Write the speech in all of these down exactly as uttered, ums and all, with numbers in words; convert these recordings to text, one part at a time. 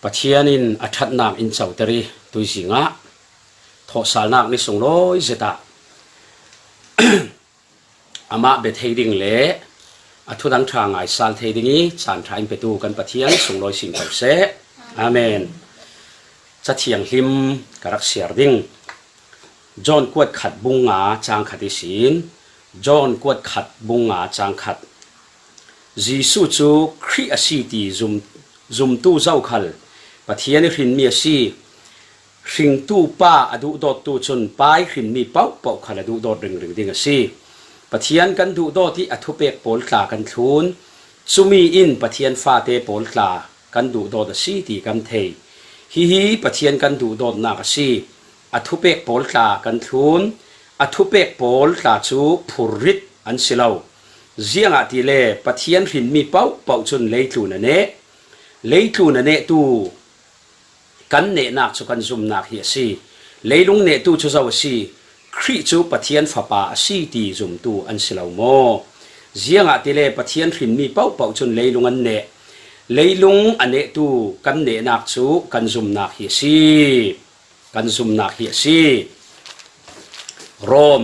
Pathian in a ṭhatnak in coter i tuizing ah thawhsalnak ni sunglawi zet ah amah bia thei ding le a thuthang ṭha ngaisal thei ding i caan ṭha in petu kan Pathian sunglawi sin ko seh. Amen. Cathianghlim ka rak siar ding. John kuat khat bung nga cang khat ihsin, John kuat khat bung nga cang khat. Jesuh cu Khrih a si ti zum, zumtu zokhal Pathian i hrinmi a si. Hringtu pa a duhdawttu cun Pa i hrinmi paohpaoh khal a duhdawt ringring ding a si. Pathian kan duhdawt i a thupek pawl tla kan thlun. Cumi in Pathian fate pawl tla kan duhdawt a si ti kan thei. Hihi Pathian kan duhdawtnak a si. A thupek pawl tla kan thlun. A thupek pawl tla cu phurrit an si lo. Ziangahtile Pathian hrinmi paohpaoh cun leitlun a neh. Leitlun a nehtu kan nehnak cu kan zumnak hi a si. Leilung nehtu cu zo a si? Khrih cu Pathian Fapa a si ti zumtu an si lo maw? Ziangahtile Pathian hrinmi paohpaoh cun leilung an neh. Leilung a nehtu kan nehnak cu kan zumnak hi a si. Kan zumnak hi a si. Rom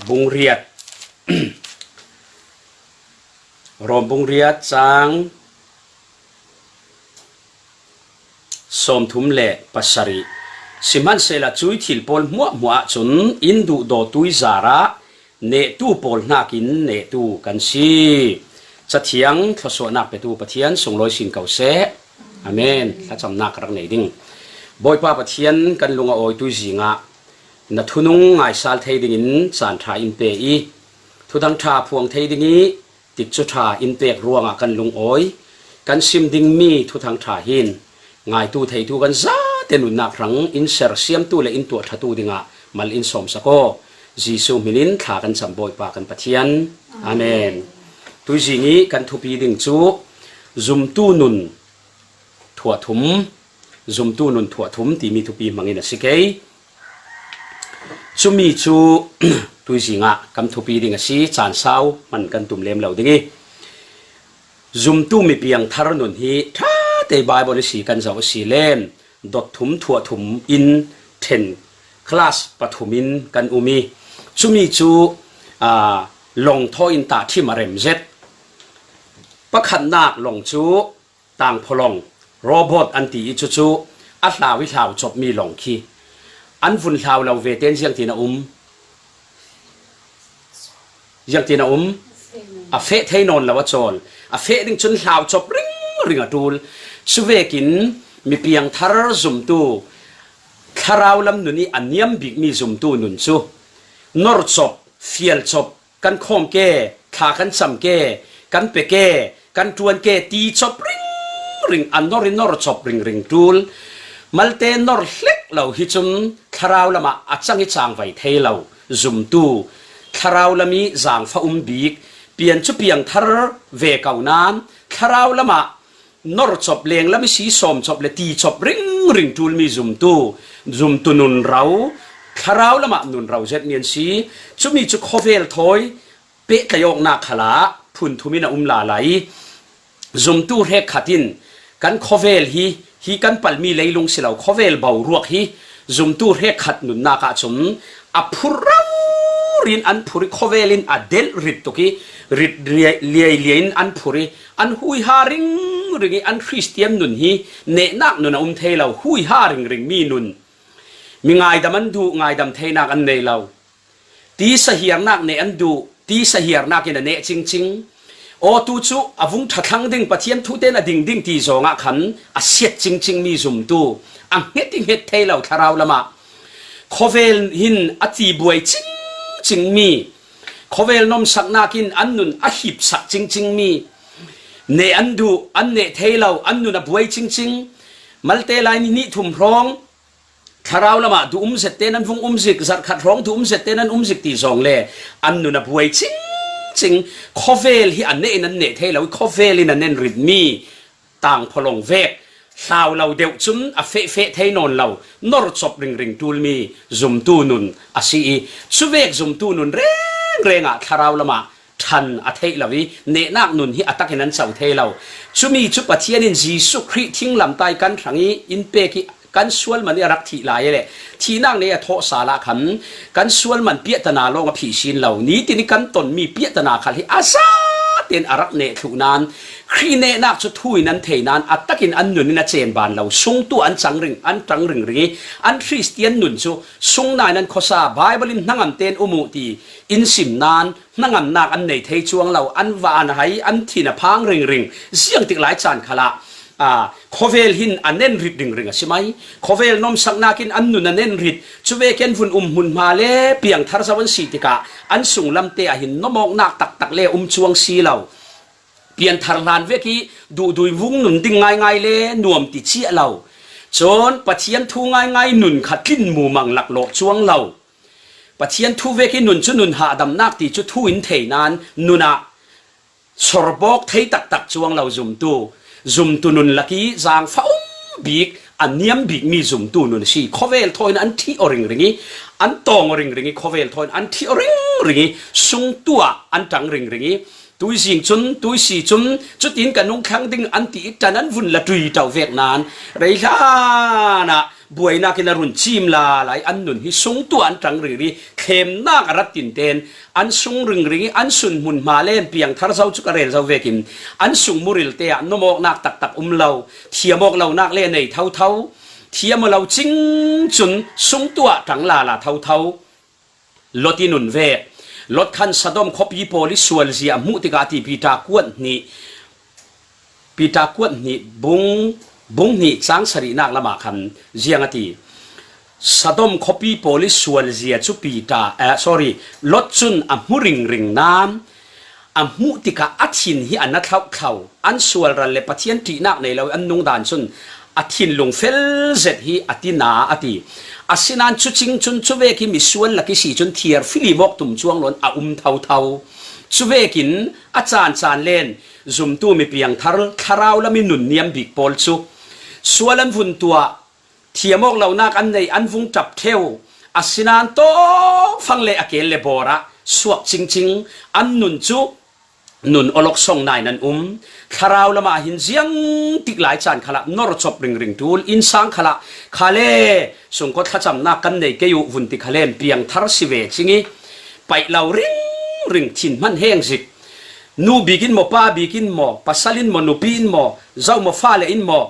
bung riat. Rom bung riat cang sawmthum le pasarih. Sihmanhsehlaw cuih thil pawl hmuahhmuah ahcun in duhdawtu i zarah nehtu pawl hnakin nehtu kan si. Cathiang thluasuahnak petu Pathian sunglawi sin ko seh. Amen. Thlacamnak ka rak nei ding. Bawipa Pathian, kan lung a awi tuizing ah na thunung ngaisal thei dingin caan ṭha in pe i, thuthang ṭha phuang thei ding i, tikcu ṭha in pek ruangah kan lungawi. Kan sim dingmi thuthang ṭha hin ngaitu theitu kan zate nunnak hrang in sersiamtu le in tuahṭhatu dingah mal in sawmsak aw. Jesuh hmin in thla kan cam Bawipa kan Pathian. Amen. Tuizing i kan thupi ding cu zumtu nun thuahthum, zumtu nun thuahthum timi thupi hmangin a si kei. Cumi cu tuizing ah kan thupi ding a si, caan sau hman kan tum lem lo ding i, zumtu mipiang thar nun hi ṭha te Baibal i si kan zoh a si len, dot thum thuah thum in ṭhen class pathum in kan um i, cumi cu, aa, long thaw in tahṭhim a rem zet. Pakhatnak long cu tangphawlong, robot an ti i cucu a hlau i hlau copmi long khi an vun hlau lo ve tein ziangtin a um? Ziangtin a um? A feh thei nawn lo a cawl. A feh ding cun hlau cop ringring a ṭul. Cuvekin mipiang thar zumtu thlarau lam nun i a niam bikmi zumtu nun cu nor cop, fial cop, kan khawm ke, thla kan cam ke, kan pe ke, kan ṭuan ke ti cop ringring, a nor i nor cop ringring ṭul. Malte nor hlek lo hi cun thlarau lamah a cang i cangvai thei lo zumtu, thlarau lam i zaangfah um bik, pian cu piang thar ve ko nain thlarau lamah nor cop, lenglam i si sawm cop le ti cop ringring ṭulmi zumtu, zumtu nunro, thlarau lamah nunro zetmi an si. Cumi cu khawvel thawi pehtlaih awknak khalah phun thum in a um lala i, zumtu hrekkhat in kan khawvel hi, hi kan palmi leilung si lo, khawvel boruak hi zumtu hrekkhat nunnak ahcun a phur rori in an phur i, khawvel in a delh rit tuk i, rit liai, liai liai in an phur i, an huiha ringring i, an Khristian nun hi nehnak nun a um thei lo, huiha ringring mi nun. Mi ngaidam an duh, ngaidam theinak an nei lo. Tisa hiarnak neh an duh, tisa hiarnak in a neh cingcing. Aw, tu cu a vung ṭhathlang ding, Pathian thu tein a ding ding ti zawng ah khan a siat cingcing mi zumtu, a hnget i hnget thei lo thlarau lamah. Khawvel hin a tibuai cingcing mi, khawvel nomsaknak in an nun a hipsak cingcing mi, neh an duh, an neh thei lo, an nun a buai cingcing. Malte lai ni nih thum hrawng thlarau lamah duh um zet tein an vung um zik, zarhkhat hrawng duh um zet tein an um zik ti zawng le an nun a buai cingcing. Khawvel hi a neh in an neh thei lo i, khawvel in a nen ritmi tangphawlong vek, hlau lo deuh cun a fehfeh thei nawn lo, nor cop ringring ṭulmi zumtu nun a si i, cuvek zumtu nun rengreng ah thlarau lamah ṭhan a theih lo ih, nehnak nun hi a takin an co thei lo. Cumi cu Pathian in Jesuh Khrih thinglamtah ih kan hrang ih in pek ih kan sual man ih a rak thih lai le thihnak nei a thawh sal ah khan kan sual man piahtana lawng a phih sin lo. Nitin ih kan tonmi piahtana khal hi a zaten a rak neh thluh nain Khrih nehnak cu thu in an thei nain a takin an nun in a cen ban lo. Sungtu an cang ring, an ṭang ringring ih an Khristian nun cu sung nain an khuasa, Baibal in hnangam tein um uh ti in sim nain hnangamnak an nei thei cuang lo, an va an hai, an thin a phang ringring, ziangtik lai caan khalah, aa, khawvel hin a nen rit ringring a si mai. Khawvel nomsaknak in an nun a nen rit. Cuvek in vun um hmunhma le piangthar zo an si tikah an sunglamte ah hin nomawknak taktak le um cuang si lo. Pianthar hlan vek ih duhdui vung nun ding ngaingai le nuam ti ciah lo. Cun Pathian thu ngaingai nun kha tlin mumang laklawh cuang lo. Pathian thu vek ih nun cu nun hahdamnak ti cu thu in thei nain nun ah sorbawk thei taktak cuang lo zumtu, zumtu nun lak ih zaangfah um bik, a niam bikmi zumtu nun a si. Khawvel thaw in an ṭhih aw ringring ih, an tawng aw ringring ih, khawvel thaw in an ṭhih aw ringring ih, sungtu ah an ṭang ringring ih, tuizing cun, tuisi cun, cutin ka nungthlang ding an ti ih ṭan an vun la ṭuiṭo vek nain, rei hlan ah buainak in a run cim lala ih an nun hi sungtu ah an ṭang ringring ih, thlemnak a rat tinten an sung ringring ih, an sun hmunhma le an piangthar zo cu ka rel zo vekin an sung murilte ah nomawknak taktak um lo, thiam awk lonak le nei thotho, thiam aw lo cing cun sungtu ah ṭang lala thotho. Lot ih nun vek. Lot khan Sodom khuapi pawl ih sualzia a hmuh tikah a ti, Piter kuat hnih, Piter kuat hnih bung, bung hnih cang sarihnak lamah khan ziang a ti. Sodom khuapi pawl ih sualzia cu Piter, eh, sorry, Lot cun a hmu ringring nain a hmuh tikah a thin hi a na thlauhthlau, an sualral le Pathian ṭihnak nei lo ih an nungdan cun a thinlung fel zet hi a ti na a ti. Asinain cucing cun cuvek ih misual lak ihsi cun thiar filim awk tum cuang loin a um thotho. Cuvekin a caancaan len zumtu mi piangthar thlarau lam ih nun niam bik pawl cu sual an vun tuah, thiam awk lonak an nei, an vung ṭap ṭheu. Asinain tawngfang le a keel le bawr ah suak cingcing an nun cu nun awlok song nai nan um. Thlarau lamah hin ziangtik lai caan khalah nor cop ringring ṭul, innsang khalah kha le sungkawt thlacamnak kan nei kei uh vun ti kha len piangthar si ve cing ih paih lo ringring, thin hman heng zik. Nu bik in maw, pa bik in maw, pasal in maw, nupi in maw, zoh maw, fale in maw,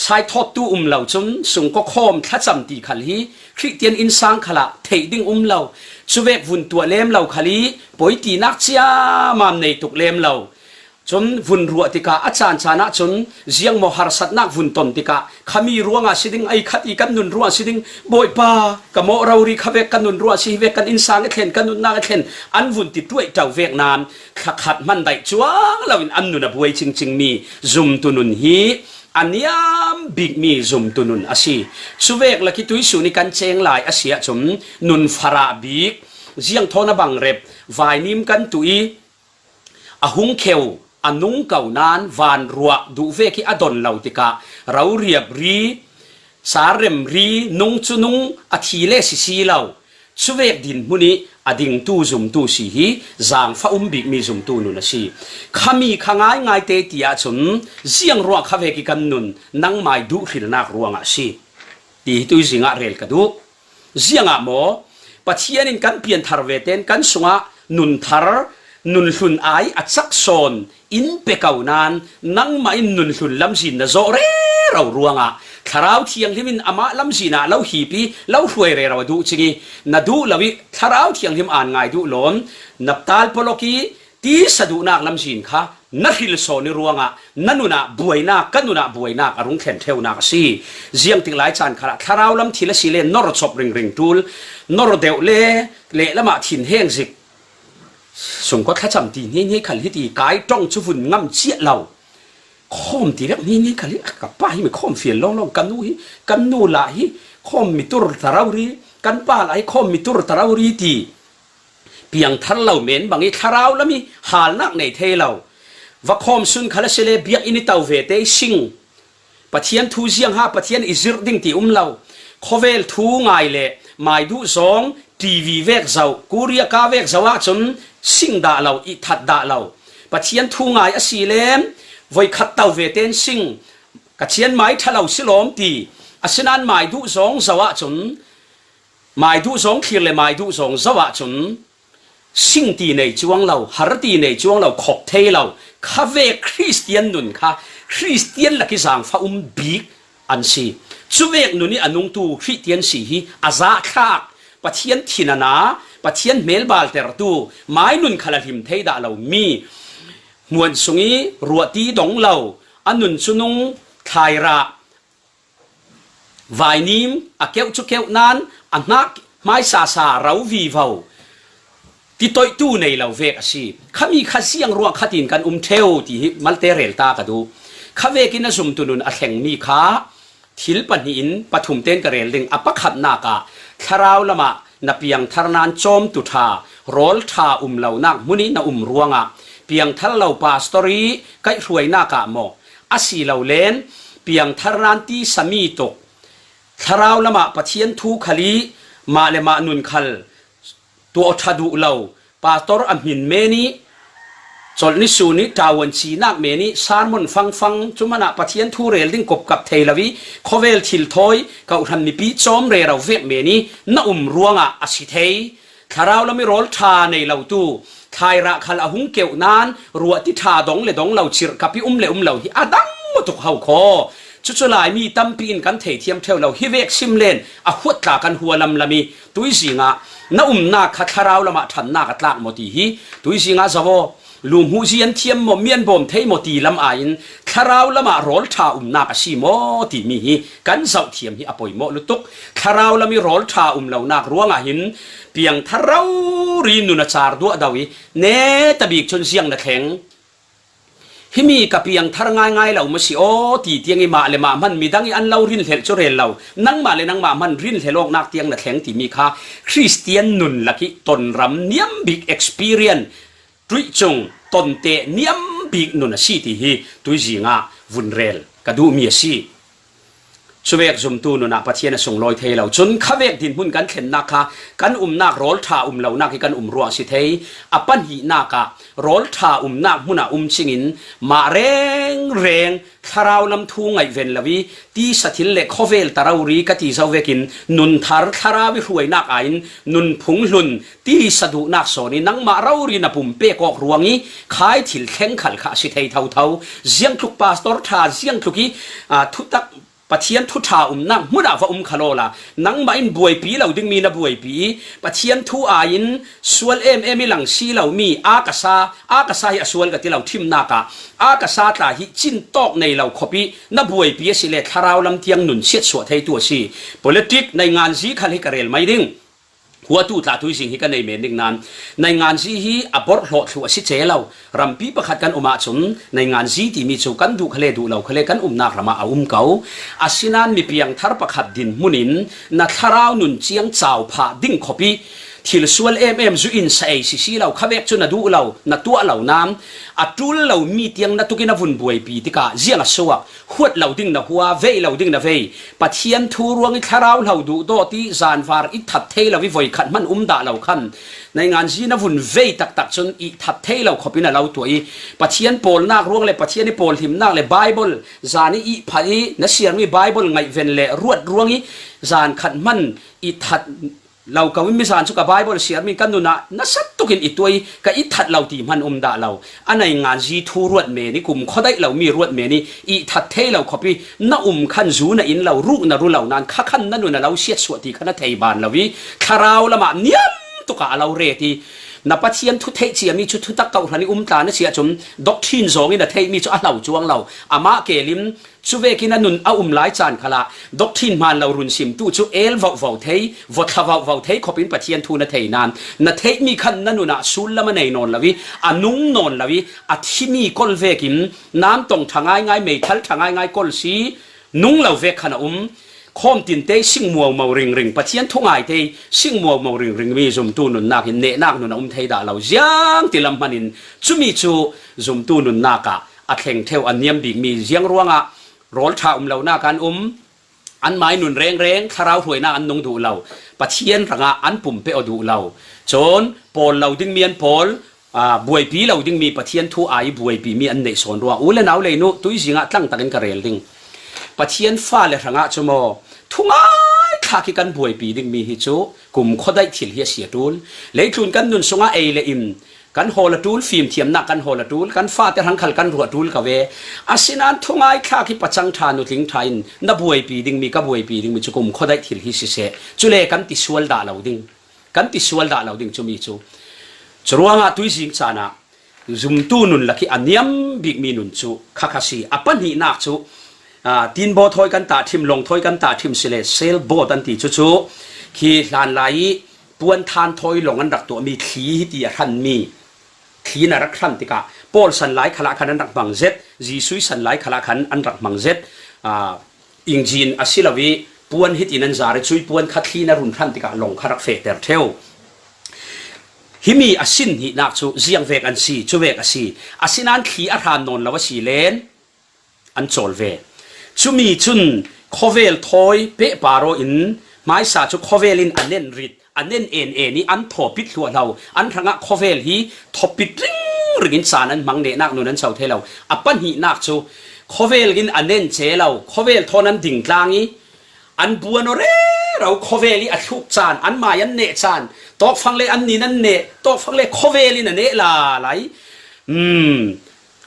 saithawttu um lo cun sungkawkhawm thlacam ti khal hi Khristian innsang khalah theih ding um lo. Cuvek vun tuah lem lo khal ih poitinak ciammam nei tuk lem lo. Cun vun ruah tikah a caancaan ah cun ziangmaw harsatnak vun ton tikah khami ruangah si ding, ei khat ih kan nun ruangah si ding, Bawipa, ka mawh rori kha vek, ka nun ruangah si hi vek, kan innsang a thlen, ka nunnak a thlen, an vun ti ṭuaihṭo vek nain thlakhat hman daih cuang loin an nun a buai cingcingmi zumtu nun hi a niam bikmi zumtu nun a si. Cuvek lak ih tuihsun ih kan ceng lai a si ahcun nun farah bik, ziangthawn a bangrep, vainim kan tuh ih a hung kheu, a nung ko nain vanruah duh vek ih a don lo tikah roriap ri, sarrem ri, nung cu nung a thi le sisi lo. Cuvek dinhmun ih a dingtu zumtu si hi zaangfah um bikmi zumtu nun a si. Khami kha ngaingai te ti ahcun ziang ruah kha vek ih kan nun nangmai duhhrilnak ruangah a si ti hi tuizing ah rel ka duh. Ziangah maw? Pathian in kan pianthar ve tein kan sungah nun thar, nun hlun ai a cak sawn in pe ko nain nangmah in nun hlun lamzin na zawh rero ruangah Thlarau Thianghlim in amah lamzin ah lo hip ih lo hruai rero a duh cing ih na duh lo ih Thlarau Thianghlim aan ngai duh lawn na tal pawlawk ih tisa duhnak lamzin kha na hril sawn ih ruangah na nun ah buainak, ka nun ah buainak a rung thlen ṭheunak a si. Ziangtik lai caan khalah thlarau lam thil a si le nor cop ringring ṭul, nor deuh le lehlam ah thin heng zik, sungkawt thlacam ti hniahniah khal hi ti kai ṭong cu vun ngam ciah lo. Khawm ti vek hniahniah khal hi, ka pa hi mi khawm fial lawnglawng, ka nu hi, kan nu lah hi khawm mi tur ta rori, kan pa lah hi khawm mi tur ta rori ti piangthar lo men bang ih thlarau lam ih halnak nei thei lo. Va khawm sun khal a si le biakinn ih to ve te ih sing. Pathian thu ziangha Pathian i zirh ding ti um lo. Khawvel thu ngai le mai duh zawng T V vek zoh, Korea ka vek zoh ahcun sing dah lo, ihthat dah lo. Pathian thu ngai a si lem, voikhat to ve ten sing, ka cianmai ṭha lo si lawm ti, asinain mai duh zawng zoh ahcun, mai duh zawng thlir le mai duh zawng zoh ahcun, sing ti nei cuang lo, har ti nei cuang lo, khawk thei lo, khavek Khristian nun kha Khristian lak i zaangfah um bik an si. Cuvek nun i a nungtu Khristian si hi a zahthlak, Pathian thin a na, Pathian hmel baltertu, mai nun khal a hlim thei dah lo mi, hmuan sung i ruahti dong lo, a nun cu nung thlairah, vainim a keuh cu keuh nan a hnak hmaisasa ro vivo, titoihtu nei lo vek a si. Khami kha ziang ruang khatin kan um ṭheu ti hi malte rel ta ka duh. Khavekin a zumtu nun a thlengmi kha thil pahnih in pathum ten ka rel ding. A pakhatnak ah thlarau lamah na piangthar nan cawmtu ṭha, rawl ṭha um lonak hmun i na um ruangah piangthar lo pastor i kaihhruainak ah maw, a si lo len piangthar nan tisa mi tuk, thlarau lamah Pathian thu khal i mah le mah nun khal tuah ṭha duh lo, pastor a hmin men i colh ni sun i ṭawn cinak men i sermon fangfang, cu hmanah Pathian thu rel ding kopkap thei lo i khawvel thil thawi, kawhhran mipi cawm rero vek men i na um ruangah a si thei. Thlarau lam i rawl ṭha nei lotu, thlairah khal a hung keuh nan, ruahti ṭha dong le dong lo, cirh kap i um le um lo hi a dang maw tuk ho khaw. Cucu Laimi tampi in kan theithiam ṭheu lo, hi vek sim len a huat tla kan hua lamlam i, tuizing ah na umnak kha thlarau lamah ṭhannak a tlak maw ti hi, tuizing ah zoh aw, luhmuh zian thiam maw, mianbawm thei maw ti lam aiin thlarau lamah rawl ṭha umnak a si maw timi hi kan zoh thiam hi a poimawh lutuk. Thlarau lam i rawl ṭha um lonak ruangah hin piangthar rori nun a car duahdo i, neta bik cun ziang na thleng? Himi ka piangthar ngaingai lo maw si aw ti tiang i mah le mah hman midang i an lo rinhlelh cu rel lo, nangmah le nangmah hman rinhlelh awknak tiang na thleng timi kha Khristian nun lak i tonram niam bik, experience, ṭuih cung tonte niam bik nun a si ti hi tuizing ah vun rel ka duhmi a si. Cuvek zumtu nun ah Pathian a sunglawi thei lo. Cun khavek dinhmun kan thlennak kha kan umnak rawl ṭha um lonak hi kan um ruang a si thei. A pahnihnak ah rawl ṭha umnak hmun ah um cingin mah rengreng thlarau lam thu ngaihven lo i tisa thil le khawvel ta rori ka ti zo vekin nun thar thlarau i hruainak aiin nunphung hlun tisa duhnak sawn i nangmah rori na pumpek awk ruang i khai thil thleng khal kha a si thei thotho. Ziangtluk pastor ṭha, ziangtluk i, aa, thutak Pathian thu ṭha umnak hmun ah va um kha lawla, nangmah in buaipi lo dingmi na buaipi i, Pathian thu aiin sual em em i lang si lomi, a ka sa, a ka sa hi a sual ka ti lo, ṭhimnak ah a ka sa tla hi cin tawk nei lo khop i na buaipi a si le thlarau lam tiang nun siatsuah theitu a si. Politik, nainganzi khal hi ka rel mai ding. Huatu tla tuizing hi ka nei men ding nan, nainganzi hi a borhhlawh thluh a si ce lo. Rampi pakhat kan um ahcun nainganzi timi cu kan duh khale duh lo khale kan umnak ram ah a um ko. Asinain mi piangthar pakhat dinhmun in na thlarau nun ciang cau phah ding khop i thil sual em em zu in sa ei sisi lo, khavek cu na duh lo, na tuah lo nan, a ṭul lo mi tiang na tuk in a vun buaipi tikah ziang a suak? Huat lo ding na hua, vei lo ding na vei. Pathian thu ruang i thlarau hlo duh dawt i zanvar i that thei lo i voikhat hman um dah lo khan nainganzi na vun vei taktak cun i that thei lo khop in a lo tuah i Pathian pawlnak ruang le Pathian i pawlhimnak le Baibal zan i i phah i na siarmi Baibal ngaihven le ruat ruang i zan khat hman i that lo ko in mizan cu ka Baibal siarmi ka nun ah nasa tukin i tuah i ka i that lo ti hman um dah lo. A nainganzi thu ruat men i kumkhua daih lomi ruat men i i that thei lo khop i na um khan zu na in lo, ruh na ru lo nan kha khan na nun a lo siatsuah ti kha na thei ban lo i thlarau lamah niam tukah a lo ret i na Pathian thu theih ciami cu thutak kawhhran i um tla na si ahcun doctrine zawng i na theihmi cu a hlo cuang lo. Amah kelim Cuvekin a nun a um lai caan khalah doctrine hmaan lo run simtu cu el vauhvau thei, vawthla vauhvau thei khop in Pathian thu na thei nain, na theihmi khan na nun ah sullam a nei nawn lo i, a nung nawn lo i, a thimi kol vekin nam tong ṭha ngaingai, meithal ṭha ngaingai kol si, nung lo vek khan a um. Khawm tinte i sing muaumau ringring, Pathian thu ngaite i sing muaumau ringring mi zumtu nunnak in nehnak nun a um thei dah lo, ziang ti lam hman in cumi cu zumtu nunnak ah a thleng ṭheu, a niam bikmi ziang ruangah rawl ṭha um lonak an um. Anmai nun rengreng, thlarau hruainak an nung duh lo. Pathian hrangah an pumpeh aw duh lo. Cun pawl lo dingmi an pawl, aa, buaipi lo dingmi Pathian thu ai buaipimi an neih sawn ruang u le nau lei nu tuizing ah tlangtakin ka rel ding. Pathian fale hrangah cu maw, thungai thlak hi kan buaipi dingmi hi cu kumkhuadaih thil hi a si a ṭul. Leitlun kan nun sungah ei le in kan hawl a ṭul, fimthiamnak kan hawl a ṭul, kan fate hrang khal kan ruah ṭul ko ve. Asinain thungai thlak hi pacang ṭha, nutling ṭha in na buaipi dingmi, ka buaipi dingmi cu kumkhuadaih thil hi siseh, cule kan ti sual dah lo ding. Kan ti sual dah lo ding cumi cu. Curuangah tuizing caan ah zumtu nun lak hi a niam bikmi nun cu khakha si. A pahnihnak cu, aa, tinbaw thawi kan tahṭhim, lawng thawi kan tahṭhim si le sailboat an ti cucu khi hlanlai i puan than thawi lawng an rak tuahmi thli hi ti a hranmi thli in a rak hran tikah Paul san lai khalah khan an rak hmang zet, Jesuh san lai khalah khan an rak hmang zet. Aa, Injin a si lo i puan hitin an zar i cui puan kha thli in a run hran tikah lawng kha rak fehter ṭheu. Himi a sin hnihnak cu ziang vek an si, cu vek a si. Asinain thli a hran nawn lo a si len an cawl ve. Cumi cun khawvel thawi pehpar aw in hmaisa cu khawvel in a nen rit, a nen en en i an thawpit hluahhlo. An hrangah khawvel hi thawpit ringring in caan an hmang, nehnak nun an co thei lo. A pahnihnak cu khawvel in a nen ce lo, khawvel thawn an ding tlang i an buan aw rero, khawvel i a thluk caan, an mai an neh caan, tawkfang le an nin an neh, tawkfang le khawvel in a neh la lai. Um,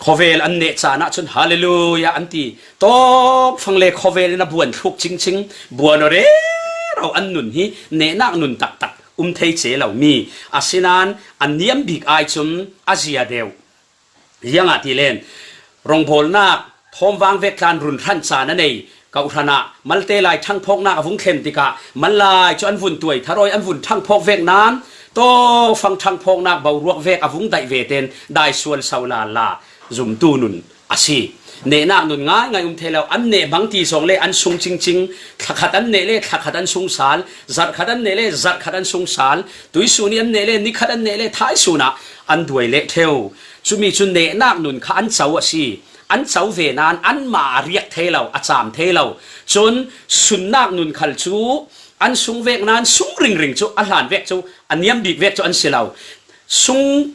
Khawvel an neh caan ahcun, Hallelujah, an ti. Tawkfang le khawvel in a buan thluk cingcing, buan aw rero an nun hi nehnak nun taktak um thei ce lomi. Asinain a niam bik ai cun a zia deuh. Ziangahtile, rawngbawlnak, thawmvang vek tlan run hran caan a nei, Kawhhran ah malte lai ṭhangphawknak a vung thlen tikah, mallai cu an vun tuai thar aw i an vun ṭhangphawk vek nain, tawkfang ṭhangphawknak boruak vek a vung daih ve tein daisual so lala zumtu nun a si. Nehnak nun ngaingai um thei lo, an neh hmang ti zong le an sung cingcing, thlakhat an neh le thlakhat an sung sal, zarhkhat an neh le zarhkhat an sung sal, tuisun i an neh le nikhat an neh le thaisun ah an duai leh ṭheu. Cumi cu nehnak nun kha an co a si. An co ve nain anmah a riak thei lo, a cam thei lo. Cun sunnak nun khal cu an sung vek nain sung ringring cu a hlan vek cu a niam bik vek cu an si lo. Sung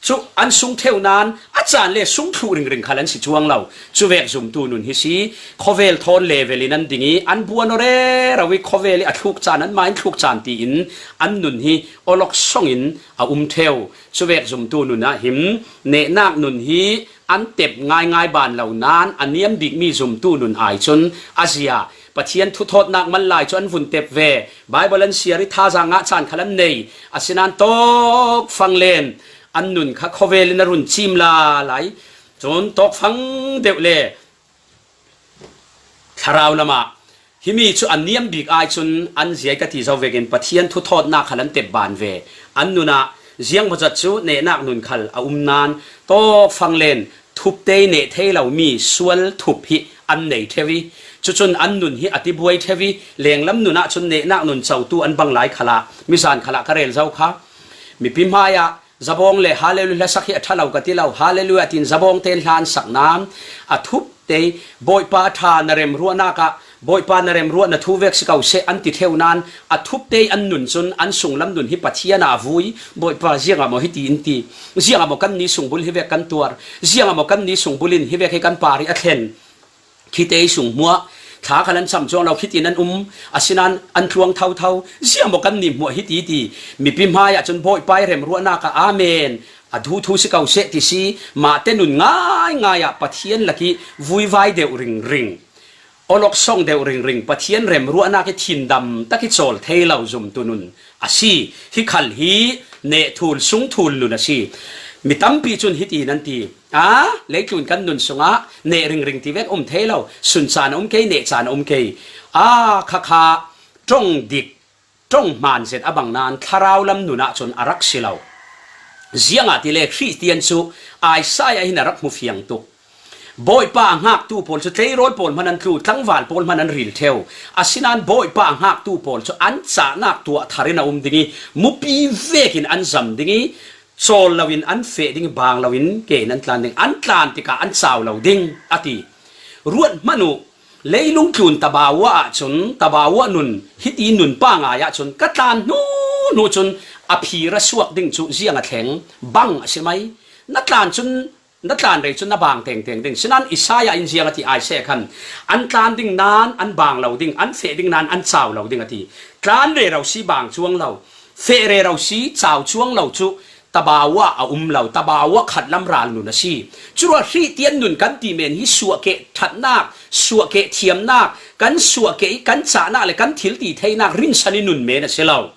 cu an sung ṭheu nain a caan le sung thluh ringring khal an si cuang lo. Cu vek zumtu nun hi si. Khawvel thawn level in an ding i an buan aw rero i khawvel i a thluk caan, an mai an thluk caan tiin an nun hi awlok song in a um ṭheu. Cu vek zumtu nun ah hin nehnak nun hi an tep ngaingai ban lo nain a niam bikmi zumtu nun ai cun a zia. Pathian thuthawtnak mallai cu an vun tep ve. Baibal an siar i thazaang ngah caan khal an nei. Asinain tawkfang len an nun kha khawvel in a run cim lala i cun tawkfang deuh le thlarau lamah himi cu a niam bik ai cun an ziai ka ti zo vekin Pathian thuthawtnak khal an tep ban ve. An nun ah ziangmawzat cu nehnak nun khal a um nain tawkfang len thupte i neh thei lomi sual thup hi an nei ṭheu i, cucun an nun hi a tibuai ṭheu i, lenglam nun ah cun nehnak nun cotu an bang lai khalah, mizan khalah ka rel zo kha. Mipi hmaiah zabawng le Hallelujah hlasak hi a ṭha lo ka ti lo, Hallelujah tiin zabawng tein hla an sak nain a thup te, Bawipa ṭha na remruahnak ah, Bawipa na remruah na thu vek si ko seh, an ti ṭheu nain a thup te an nun cun an sunglam nun hi Pathian ah a vui. Bawipa, ziangah maw hiti in ti? Ziangah maw kan ni sungbul hi vek kan tuar? Ziangah maw kan ni sungbul in hi vek hi kan par i a thlen? Khite i sung hmuah, thla khal an cam cuang lo, khitin an um, asinain an tluang thotho. Ziangah maw kan ni hmuah hiti ti? Mipi hmaiah cun Bawipa i remruahnak ah amen, a thu thu si ko seh ti si. Mahte nun ngaingai ah Pathian lak i vuivai deuh ringring, awlok song deuh ringring, Pathian remruahnak i thindam tak i cawl thei lo zumtu nun a si. Hi khal hi neh thul sung thul nun a si. Mi tampi cun hiti nan ti, a, leitlun kan nun sungah neh ringring ti vek um thei lo, sun caan a um kei, neh caan a um kei. A, khakha ṭong dik, ṭong hmaan zet a bang nain thlarau lam nun ah cun a rak si lo. Ziangahtile Khristian cu Isaiah hin a rak hmu fiang tuk. Bawipa a hngaktu pawl cu tleirawl pawl hman an tlu, tlangval pawl hman an ril ṭheu. Asinain Bawipa a hngaktu pawl cu an cahnak tuah thar in a um ding i, mupi vekin an zam ding i, cawl loin an feh ding i, baang loin ke in an tlan ding. An tlan tikah an cau lo ding, a ti. Ruat hmanh uh, Leilung tlun tabawa ahcun, tabawa nun, hiti nun pa ngai ahcun ka tlan hnu hnu cun a phir a suak ding cu ziang a thleng? Bang a si mai. Na tlan cun, na tlan rei cun na bang tengteng ding. Sinain Isaiah in ziang a ti, Isaiah khan, an tlan ding nain an bang lo ding, an feh ding nain an cau lo ding a ti. Tlan rero si, bang cuang lo, feh rero si, cau cuang lo cu tabawa a um lo, tabawa khatlam ral nun a si. Curuah Khristian nun kan ti men hi suahkeh ṭhatnak, suahkeh thiamnak, kan suahkeh i kan cahnak le kan thil ti theinak rinsan i nun men a si lo.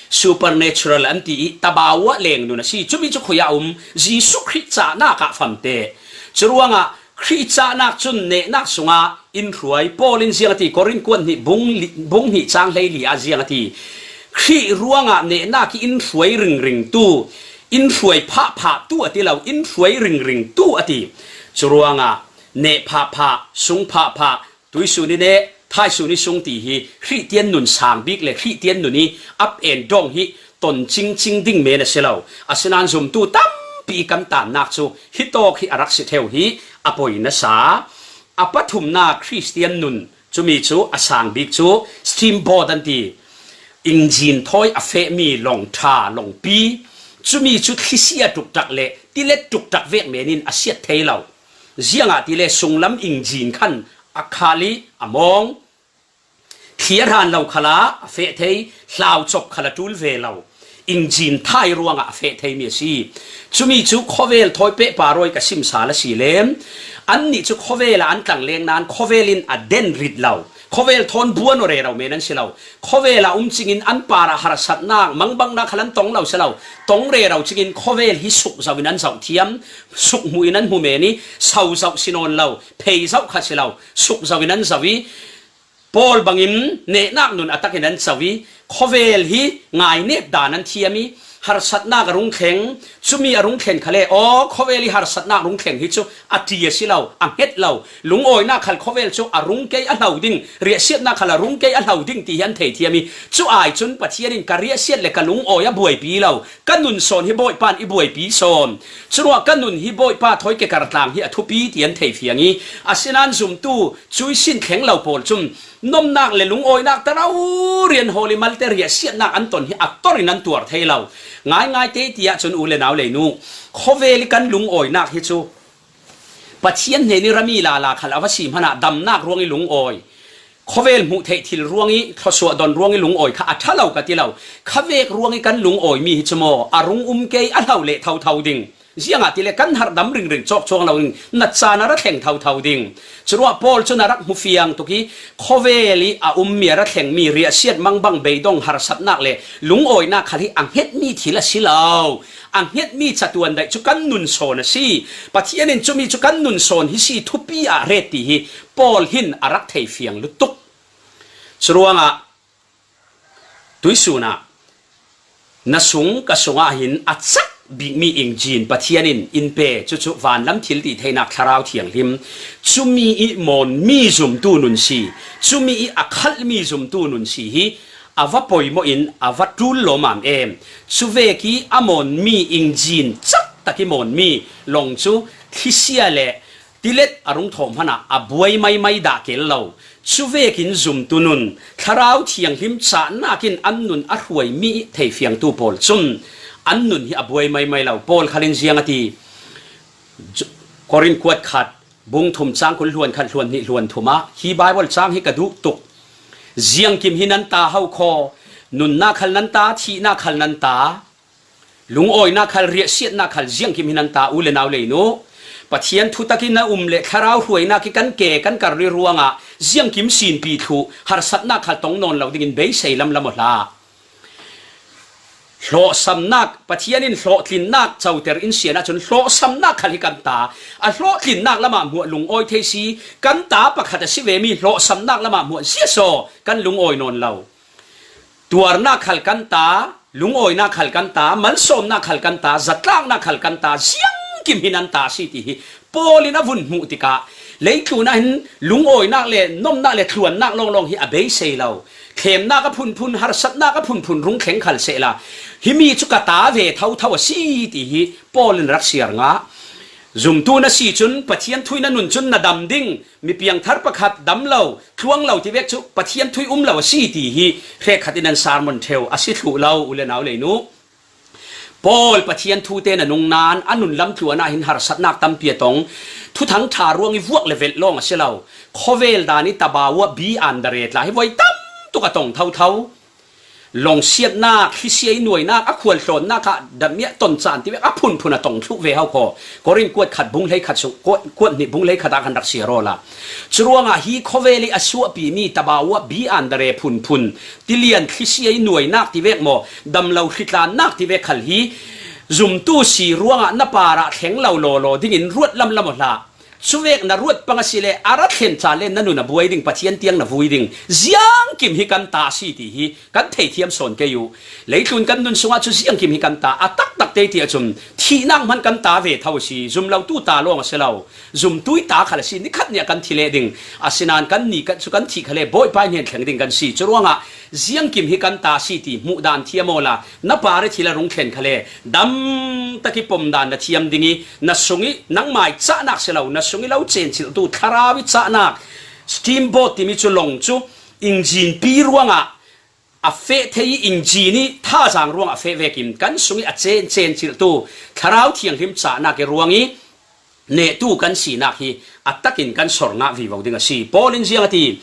Supernatural an ti i tabawa leng nun a si. Cumi cu khui ah a um? Jesuh Khrih cahnak ah famte. Curuangah Khrih cahnak cun nehnak sungah in hruai. Paul in ziang a ti, Korin kuat hnih bung li-, bung hnih cang hleili ah ziang a ti, Khrih ruangah nehnak i in hruai ringringtu, in hruai phahphahtu a ti lo, in hruai ringringtu a ti. Curuangah neh phahphah, sung phahphah, tuisun i neh, thaisun i sung ti hi Khristian nun sang bik le Khristian nun i up and down hi ton cingcing ding men a si lo. Asinain zumtu tampi i kan tannak cu hitawk hi a rak si theu hi a poi nasa. A pathumnak Khristian nun, cumi cu a sang bik cu steamboat an ti. Injin thawi a fehmi lawng ṭha, lawngpi. Cumi cu thlisia ṭukṭak le tilet ṭukṭak vek men in a siat thei lo. Ziangahtile sunglam injin khan a khal i a mawng. Thli a hran lo khalah a feh thei, hlaucop khal a ṭul ve lo. Injin thai ruangah a feh theimi a si. Cumi cu khawvel thawi pehpar rawi ka sim sal a si le, annih cu khawvel ah an tlangleng nain khawvel in a den rit lo. Khawvel thawn buan aw rero men an si lo. Khawvel ah um cingin an parah harsatnak, mangbangnak khal an tong lo si lo. Tong rero cingin khawvel hi suk zoh in an zoh thiam, suk hmuh in an hmu men i, so zoh si nawn lo, phei zoh kha si lo, suk zoh in an zoh i, Paul bangin nehnak nun a takin an co i, khawvel hi ngainek dan an thiam i, harsatnak a rung thleng. Cumi a rung thlen khal le, aw, khawvel i harsatnak rung thleng hi cu a ṭi a si lo, a hnget lo. Lungawinak khal khawvel cu a rung kei a hlo ding, riahsiatnak khal a rung kei a hlo ding ti hi an thei thiam i, cu ai cun Pathian in ka riahsiat le ka lungawi a buaipi lo, ka nun sawn hi Bawipa in i buaipi sawn. Curuah ka nun hi Bawipa thawi ke kartlang hi a thupi ti an thei fiang i, asinain zumtu cui sin thleng lo pawl cun nomnak le lungawinak ta rau rian hawl i malte riahsiatnak an ton hi a tor in an tuar thei lo. Ngaingai te ti ahcun u le nau leinu, khawvel i kan lungawinak hi cu Pathian hnen i rami lala khal a va si hmanah damnak ruang i lungawi, khawvel hmuh theih thil ruang i thluasuah don ruang i lungawi kha a ṭha lo ka ti lo. Khavek ruang i kan lungawimi hi cu maw a rung um kei a hlo leh thotho ding. Ziangahtile kan harhdam ringring cawk cuang lo ding, na caan a ra thleng thotho ding. Curuah Paul cun a rak hmu fiang tuk i, khawvel i a ummi, a ra thlengmi riahsiat, mangbang, beidong, harsatnak le lungawinak khal hi a hngetmi thil a si lo. A hngetmi catuan daih cu kan nun sawn a si. Pathian in cumi cu kan nun sawn hi si thupi ah ret ti hi Paul hin a rak thei fiang lutuk. Curuangah tuisun ah na sung ka sungah hin a cak bikmi injin Pathian in in pe, cucu vanlam thil ti theinak Thlarau Thianghlim, cumi i mawnmi zumtu nun si, cumi i a khalhmi zumtu nun si hi a va poimawh in a va ṭul lawmam em. Cuvek i a mawnmi injin cak tak i mawnmi lawng cu thlisia le tilet a rung thawh hmanah a buai maimai dah kel lo. Cuvekin zumtu nun, Thlarau Thianghlim cahnak in an nun a hruaimi theifiangtu pawl cun an nun hi a buai maimai lo. Paul khal in ziang a ti? Korin kuat khat, bung thum, cang kul, hluan khat, hluan hnih, hluan thum ah, hi Baibal cang hi ka duh tuk. Ziangkim hi nan ta ho khaw, nunnak khal nan ta, thihnak khal nan ta, lungawinak khal, riahsiatnak khal ziangkim hi nan ta, u le nau leinu. Pathian thutak in a um le thlarau hruainak i kan ke, kan kar rih ruangah ziangkim sinpi thluh, harsatnak khal tong nawn lo dingin beisei lamlam aw hlah. Hlawhsamnak, Pathian in hlawhtlinnak coter in sian ahcun hlawhsamnak khal hi kan ta. A hlawhtlinnak lamah hmuah lungawi thei si, kan ta pakhat a si vemi hlawhsamnak lamah hmuah ziasaw kan lungawi nawn lo. Tuarnak khal kan ta, lungawinak khal kan ta, malsawmnak khal kan ta, zatlaknak khal kan ta, ziangkim hi nan ta a si ti hi Paul in a vun hmuh tikah, leitlun ah hin lungawinak le nomnak le thluannak lawnglawng hi a beisei lo. Thlemnak a phunphun, harsatnak a phunphun rung thleng khal sehla, himi cu ka ta ve thotho a si ti hi Paul in rak siar ngah. Zumtu na si cun Pathian thu ih na nun cun na dam ding, mi piangthar pakhat dam lo, tluang lo ti vek cu Pathian thu ih um lo a si ti hi hrekkhat in an sermon ṭheu a si thluh lo, u le nau leinu. Paul Pathian thute na nung nain a nun lam tluan ah hin harsatnak tampi a tong. Thuthang ṭha ruang ih vuak le velh lawng a si lo. Khawvel dan ih tabawa bi an dare tla hi voi tam tuk a tong thotho. Lawngsiatnak, thlisia ih nuainak, a khualtlawnnak ah damiah ton caan ti vek a phunphun a tong thluh ve ho khaw. Korin kuat khat bung hleikhat sung, kuat, kuat hnih bung hleikhat ah kan rak siar awla. Curuangah hi khawvel ih a suahpimi tabawa bi an dare phunphun, tilian thlisia ih nuainak ti vek maw, damlo hlitlannak ti vek khal hi zumtu si ruangah na parah thleng lo lawlaw dingin ruat lamlam aw hlah. Cuvek na ruat pang asile a ra thlen ca le na nun a buai ding, Pathian tiang na vui ding. Ziangkim hi kan ta a si ti hi kan theithiam sawn kei uh. Leitlun kan nun sungah cu ziangkim hi kan ta a taktak te ti ahcun thihnak hman kan ta ve tho a si. Zumlotu ta lawng a si lo. Zumtu ih ta khal a si. Nikhat nih a kan thi leh ding. Asinain kan ni kan cu kan thih khal le Bawipa ih hnen thleng ding kan si. Curuangah ziangkim hi kan ta a si ti hmuh dan thiam awla na par ih thil a rung thlen khal le dam tak ih pom dan na thiam ding ih na sung ih nangmah ih cahnak si lo, na sung ih lo cencilhtu thlarau ih cahnak, steamboat timi cu lawng cu ingjinpi ruangah a feh thei ih ingjin ih thazaang ruang a feh vekin kan sung ih a cen, cencilhtu thlarau thianghlim cahnak ih ruang ih nehtu kan sinak hi a takin kan sor ngah vivo ding a si. Paul in ziang a ti?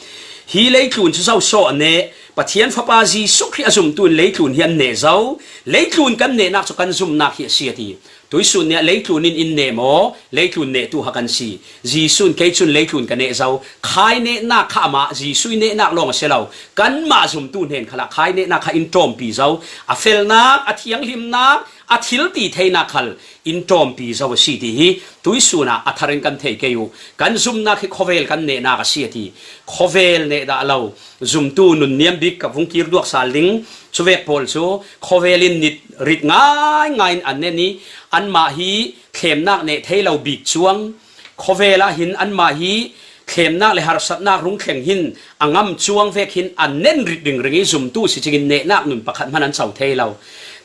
Hi leitlun cu zo saw a neh? Pathian Fapa Jesuh Khrih a zumtu in leitlun hi an neh zo. Leitlun kan nehnak cu kan zumnak hi a si a ti. Tuihsun nih leitlun in in neh maw? Leitlun nehtu ha kan si. Jesuh in kei cun leitlun ka neh zo. Khai nehnak kha amah Jesuh ih nehnak lawng a si lo. Kanmah zumtu hnen khalah khai nehnak kha in ṭawmpi zo. A felnak, a thianghlimnak, a thil ti theinak khal in ṭawmpi zo a si ti hi tuihsun ah a thar in kan thei kei uh. Kan zumnak hi khawvel kan nehnak a si a ti. Khawvel neh dah lo. Zumtu nunniam bik ka vung kir duak sal ding. Cuvek pawl cu khawvel in nit rit ngaingai in an nen ih anmah hi thlemnak neh thei lo bik cuang. Khawvel ah hin anmah hi thlemnak le harsatnak rung thleng hin a ngam cuang vek hin an nen rit ringring ih zumtu si cingin nehnak nun pakhat hman an co thei lo.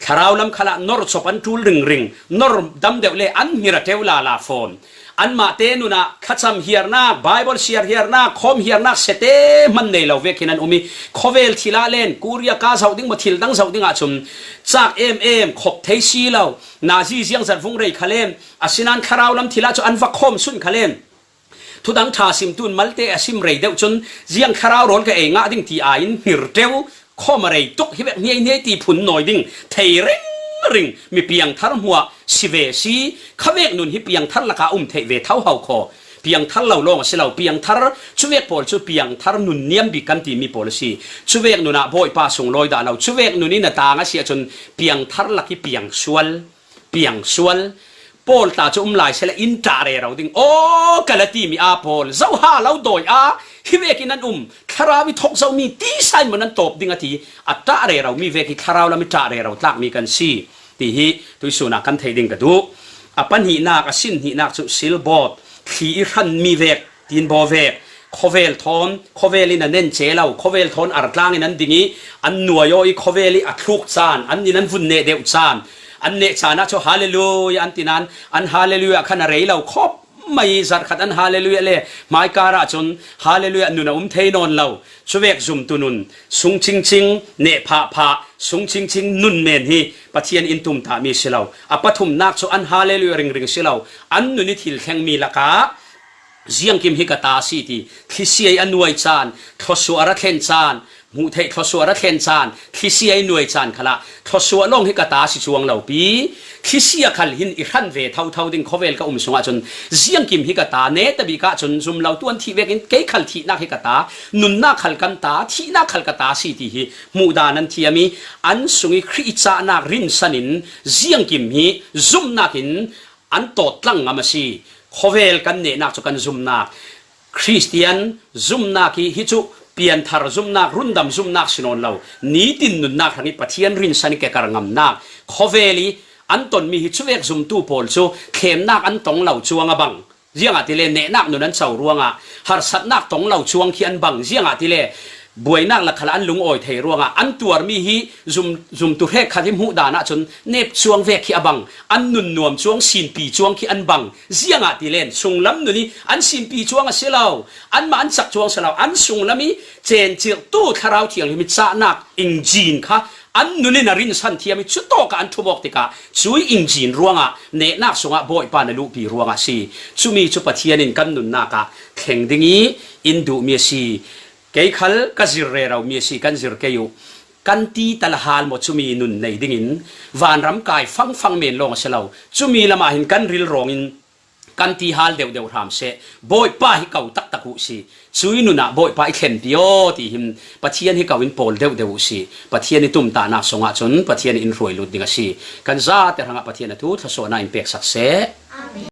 Thlarau lam khalah nor cop an ṭul ringring, nor dam deuh le an hmir a ṭeu lala fawn. Anmah te nun ah thlacam hiarnak, Baibal siar hiarnak, khawm hiarnak sete hman nei lo vek hin an um ih khawvel thil ah len Korea ka zoh ding maw, thil dang zoh ding ahcun cak em em khop thei si lo. Nazi ziangzat vung rei kha lem, asinain thlarau lam thil ah cu an va khawm sun kha lem. Thudang ṭha simtu in malte a sim rei deuh cun ziang thlarau rawl ka ei ngah ding ti aiin hmir ṭeu, khawm a rei tuk, hi vek hniaihniai ti phun nawi ding thei ringring mi piangthar hmuah si ve si. Khavek nun hi piangthar lakah um theih ve tho ho khaw. Piangthar lo lawng a si lo, piangthar cuvek pawl cu piangthar nunniam bik kan timi pawl a si. Cuvek nun ah Bawipa sunglawi dah lo, cuvek nun in a tang a si ahcun piangthar lak ih piang sual. Piang sual. Paul ta cu um lai sehla in ṭah rero ding. Aw, Galati mi aa pawl, zoha lo dawi a hi vekin an um, thlarau ih thok zomi tisa in maw nan tawp ding a ti. A ṭah rero mi vek hi thlarau lam ih ṭah rero tlakmi kan si ti hi tuihsun ah kan theih ding ka duh. A pahnihnak, a sinhnihnak cu silbawt, thli ih hranmi vek, tin baw vek, khawvel thawn, khawvel in a nen ce lo, khawvel thawn artlang in an ding ih an nuai aw ih khawvel ih a thluk caan, an in an vun neh deuh caan, an neh caan ah cu Hallelujah an ti nain an Hallelujah khan a rei lo khawp mai ih zarhkhat an Hallelujah le hmaikar ah cun Hallelujah nun a um thei nawn lo. Cuvek zumtu nun, sung cingcing neh phahphah, sung cingcing nun men hi Pathian in tumtahmi si lo. A pathumnak cu an Hallelujah ringring si lo. An nun ih thil thlengmi lakah ziangkim hi ka ta a si ti, thlisia ih a nuai caan, thlawsuah a ra thlen caan, hmuh theih thlawsuah a ra thlen caan, thlisia ih nuai caan khalah thlawsuah lawng hi ka ta a si cuang lo pi. Thlisia khal hin i hran ve thotho ding khawvel ka um sungah cun ziangkim hi ka ta, neta bik ah cun zumlotu an thih vekin kei khal thihnak hi ka ta, nunnak khal kan ta, thihnak khal ka ta a si ti hi hmuh dan an thiam ih an sung ih Khrih ih cahnak rinsan in ziangkim hi zumnak in an tawt tlang ngam a si. Khawvel kan nehnak cu kan zumnak, Khristian zumnak hi, hi cu pianthar zumnak, rundam zumnak si nawn lo. Nitin nunnak hrang ih Pathian rinsan ih kekar ngamnak, khawvel ih an tonmi hi cuvek zumtu pawl cu thlemnak an tong lo cuang a bang. Ziangahtile nehnak nun an co ruangah harsatnak tong lo cuang khi an bang. Ziangahtile Buainak lak khalah an lungawi thei ruangah an tuarmi hi zum, zumtu hrekkhat hi hmuh dan ahcun nepcuang vek khi a bang, an nunnuam cuang, sinpi cuang khi an bang. Ziangah ti len, sunglam nun hi an sinpi cuang a si lo, anmah an cak cuang si lo, an sunglam hi cencirtu Thlarau Thianghlim hi cahnak injin kha an nun in a rinsan thiam hi cutawkah an thumawk tikah cui injin ruangah nehnak sungah Bawipa na luhpi ruangah si. Cumi cu Pathian in kan nunnak ah thleng ding i in duhmi a si. Kei khal ka zir reromi a si, kan zir kei uh. Kan ti tal a hal maw cumi nun nei dingin vanram kai fangfang men lawng a si lo. Cumi lamah hin kan rilrawng in kan ti hal deuhdeuh hram seh. Bawipa hi ko taktak uh si. Cui nun ah Bawipa i thlenpi aw ti hin Pathian hi ko in pawl deuhdeuh uh si. Pathian i tumtahnak sungah cun Pathian in hruai lut ding a si. Kan zate hrangah Pathian a thu thluasuahnak in peksak seh.